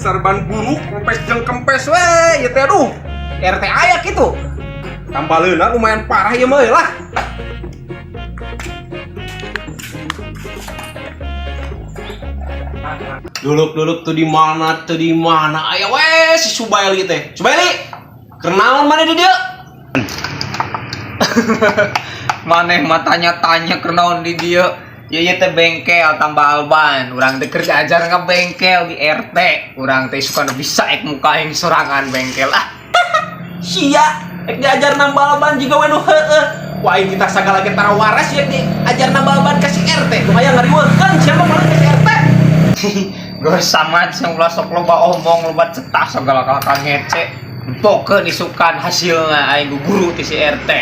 Dasar ban buruk, kempes jeung kempes we, ieu teh aduh. RT aya kitu. Tambaleuna lumayan parah ieu mah euy lah. Duluk-duluk tuh di mana? Aya we si Subaili teh. Subaili, kenaon mana di dieu? Maneh mah tanya-tanya kenaon di dieu. Ya ieu teh bengkel tambal ban. Urang teh kerja ajar bengkel di RT. Urang teh suka bisa ek muka aing sorangan bengkel ah. Sia, ek diajar nambal ban jiga we nu heueuh. Wah, aing kita sagala ge tara waras ya diajar nambal ban ka si RT. Lumayan ngariweuhkeun sia mah malah ka si RT. Geus sama sing ulah sok loba omong, loba cetah segala kakak ngece. Pokeun isukan hasilna aing guru ti si RT.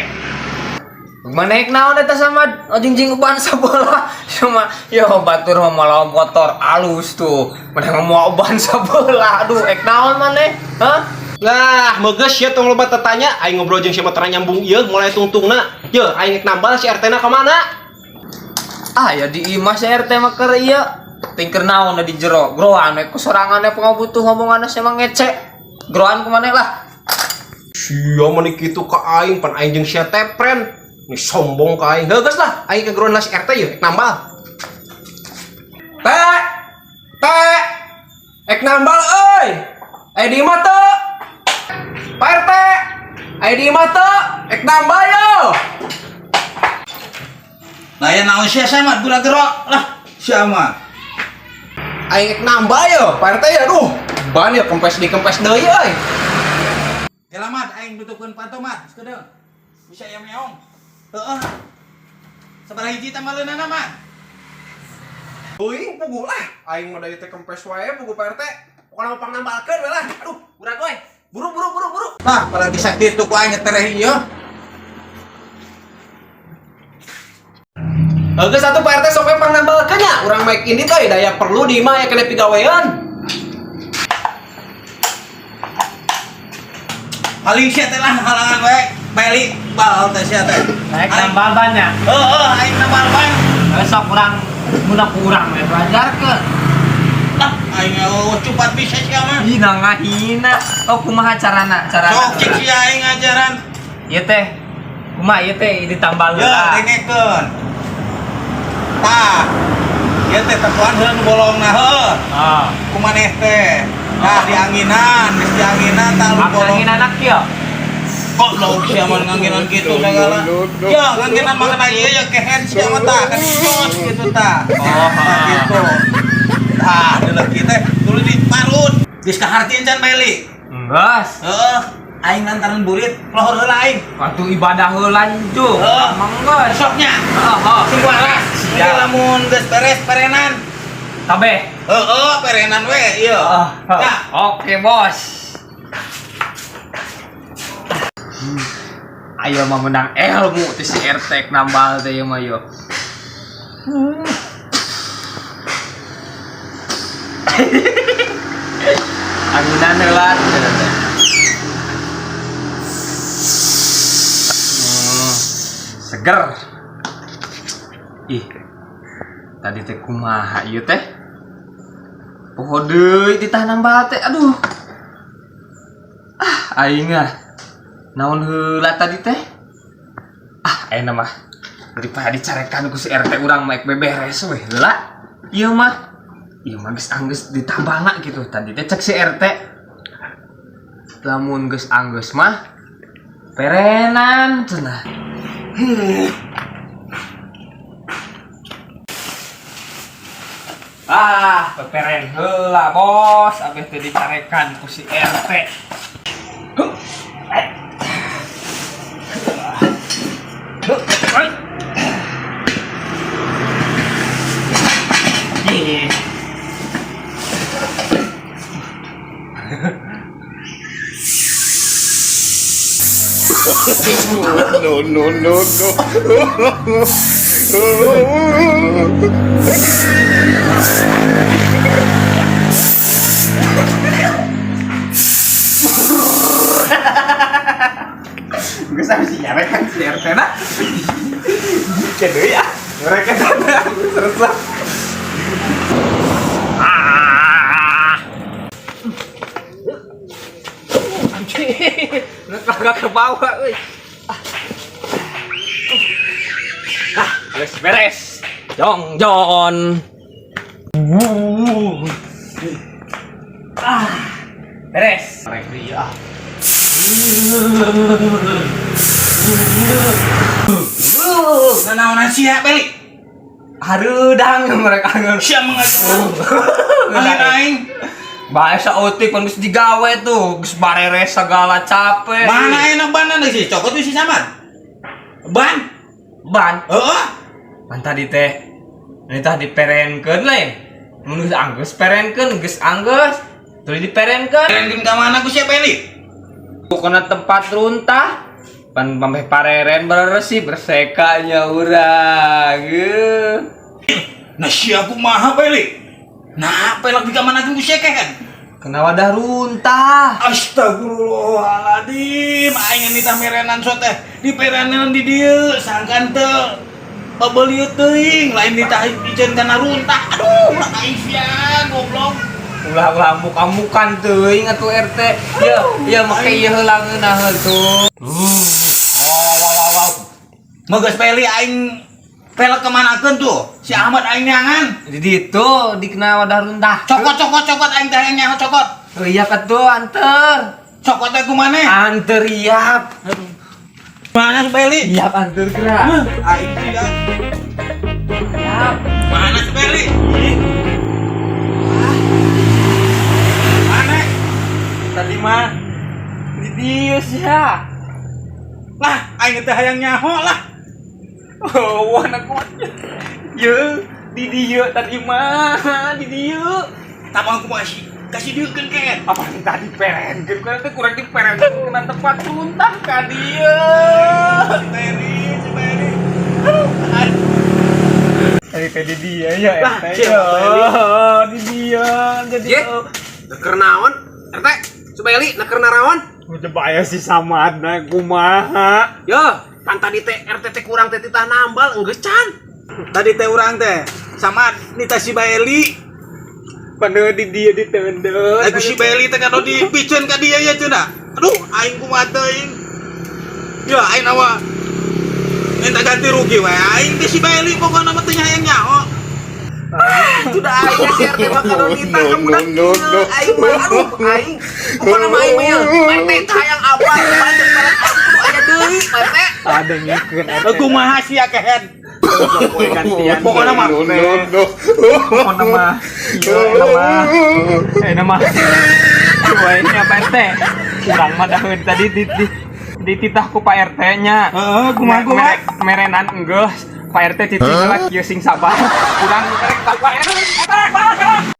Mana ek naon eta sama jingjing uban sabelah cuma yo batur mah malah motor alus tuh mana mau uban sabelah, aduh, ek naon maneh, hah? Lah, megeus ya tong loba tetanya, aing ngobrol jeung sia mah tara nyambung ieu mulai tungtungna. Ye, aing ek nambal si RT na ka mana? Ah ya di imah si RT mah keur ieu tingker naon di jero groan we ku sorangan pengabutuh ngomongan sia ngece groan ku maneh lah. Sia mah kitu ka aing, pan aing jeung sia teh friend. Ini sombong ka aing. Heuh geus lah, aing ke groan lah si RT ye, ek nambal. Teh! Teh! Ek nambal euy. Aya di imah teu? Pak RT! Aya di imah teu? Ek nambal yo. Lah ya naon sia sama gura gero lah sia mah. Aing ek nambal yo, Pak RT ya aduh. Ban ya kempes di kempes deui euy. Kela mat aing tutupkeun panto mat sakedeung. Bisa ya meong. Heeh. Sabaraha hiji tambaleunana mat? Teuing puguh lah, aing mah da ieu teh kempes wae puguh Pak RT. Pokona mah pangnambalkeun we lah. Aduh, burak we. Buru buru buru buru. Lah apalagi sakit ku aing ngetereh ieu. Geus atuh Pak RT sok we pangnambalkeun nya. Urang mah ini teh daya perlu di imah ya kena pigawean. Paling sia teh lah halangan wae. Beli bal teh sia teh. Naik tambal bannya. Heeh, aing nambal ban. Besok kurang guna kurang we belajarkeun. Lah aing oh cupat bisa sia mah. Hina ngahina. Oh kumaha carana? Carana. Sok cik sia aing ngajaran. Ieu teh kumaha ieu teh ditambal Ya, heula. dengekeun. Tah. Ieu teh tepuan heula nu bolongna heuh. Ah. Ku maneh teh. Nah, dianginan, geus dianginan tah lu bolong. Angin anak kieu. Kok lo sia mah nganginan kitu segala. Ya, nganginan mah kana ieu ya kehed sia mah tah, kan jos gitu tah. Oh, Tah gitu. Tah, deuleuh kieu teh tuluy diparut. Geus kahartieun can Meli. Enggeus. Heeh, aing lantaran burit, lohor heula aing. Waktu ibadah heula anjung. Heeh. Mangga. Besoknya Heeh, heeh. sing waras. Siap. Engke lamun geus beres perenan. Kabeh. Heeh, perenan we ieu. Heeh. Ya. Oke, Bos. Ayo mah menang ilmu ti si RT nambal teh ieu mah yo. Anginan heula teh. Seger. Ih. Tadi teh kumaha ieu teh? Poho deui ditah nambal teh. Aduh. Ah, aing ah. Naon heula tadi teh? Ah, ayeuna mah daripada dicarekan ku si RT urang mah ek beberes we heula. Ieu mah. Ieu mah geus anggeus ditambalna gitu. Tadi teh cek si RT. Lamun geus anggeus mah perenan cenah. Ah, peperen heula bos, abeh teh dicarekan ku si RT. Huh. Eh. Huh. Oi. Ih. No, no, no, no. Geus habis nyarekan si RT na. Ke deui ah. Mereka teh selesai. Ah. Kagak ke bawah euy. Ah, geus beres. Jong jon. Ah, beres. Rek deui ah. Nanaonan sia Beli? Hareudang mereka ngeun. Sia mengajar. Angin aing. Bahasa otik pan geus digawe tuh, geus bareres segala capek. Mana enak banan sih? Cokot tuh si Samad. Ban. Ban. Heeh. Pan tadi teh ini tah diperenkeun lain. Mun geus anggeus perenkeun, geus anggeus. Tuluy diperenkeun. Perenkeun ka mana ku sia Beli? Pokona tempat runtah. Pan pameh pareren beresih berseka nya urang. Geuh. Nah sia kumaha Beli? Nah, pelak di kamana ku sia kan? Kena wadah runtah. Astagfirullahaladzim, aing nitah merenan so teh diperenan di dieu sangkan teu babelieu teuing lain ditah iceun kana runtah. Aduh, ulah aing sia goblok. Ulah-ulah amuk-amukan teuing atuh RT. Ya, ya make ieu heula ngeunah tuh. Wow, wow, wow, wow. Megeus Peli aing pelek kemanakeun tuh? Si Ahmad aing neangan. Di ditu dikena wadah runtah. Cokot cokot cokot aing teh hayang nyaho cokot. Oh iya katuh anter. Cokot teh kumaneh? Anter iap. Mana si Peli? Iap anter gerak. Aing sia. Iap. Mana si Peli? Mana? Tadi mah di dieu sia. Lah, aing teh hayang nyaho lah. Oh, wah aku. Ye, di dieu tadi mah, di dieu. Tabang kumaha sih? Kasih dieukeun ke. Apa tadi perenkeun kan teh kurang diperenkeun kena tempat runtah ka dieu. Si Peli, si Peli. Tadi teh di dieu ya Lah, RT. sia, Peli. Di dieu jadi. Ye. Neker naon? RT, Subaeli neker naraon? Udah bayar si Samad na kumaha. Yo, pan tadi teh RT teh kurang teh titah nambal enggeus can. Tadi teh urang teh sama nita si Baeli. Padahal di dia ditendeng. Lagu si Baeli teh kado dipiceun ka dia ya cenah. Aduh, aing kumaha teuing. Ya aing nawa minta ganti rugi we. Aing teh si Baeli pokokna mah teh hayang nyaho. Sudah aing si RT mah kado nitah No, ka budak no, no, no. Aing mah aduh aing. Pokona mah aing mah ya. RT teh hayang apa? Pancen barang aing kudu aya deui, RT. Ada ngikeun RT. Kumaha sia kehed. Gantian. Pokokna mah. No, no, no. Pokokna mah. Iya, enak mah. Enak mah. Coba ini apa RT? Urang mah daheun tadi di dititah ku Pak RT nya. Heeh, kumaha kumaha? Merenan enggeus. Pak RT titip lah kieu sing sabar. Urang rek ka Pak RT.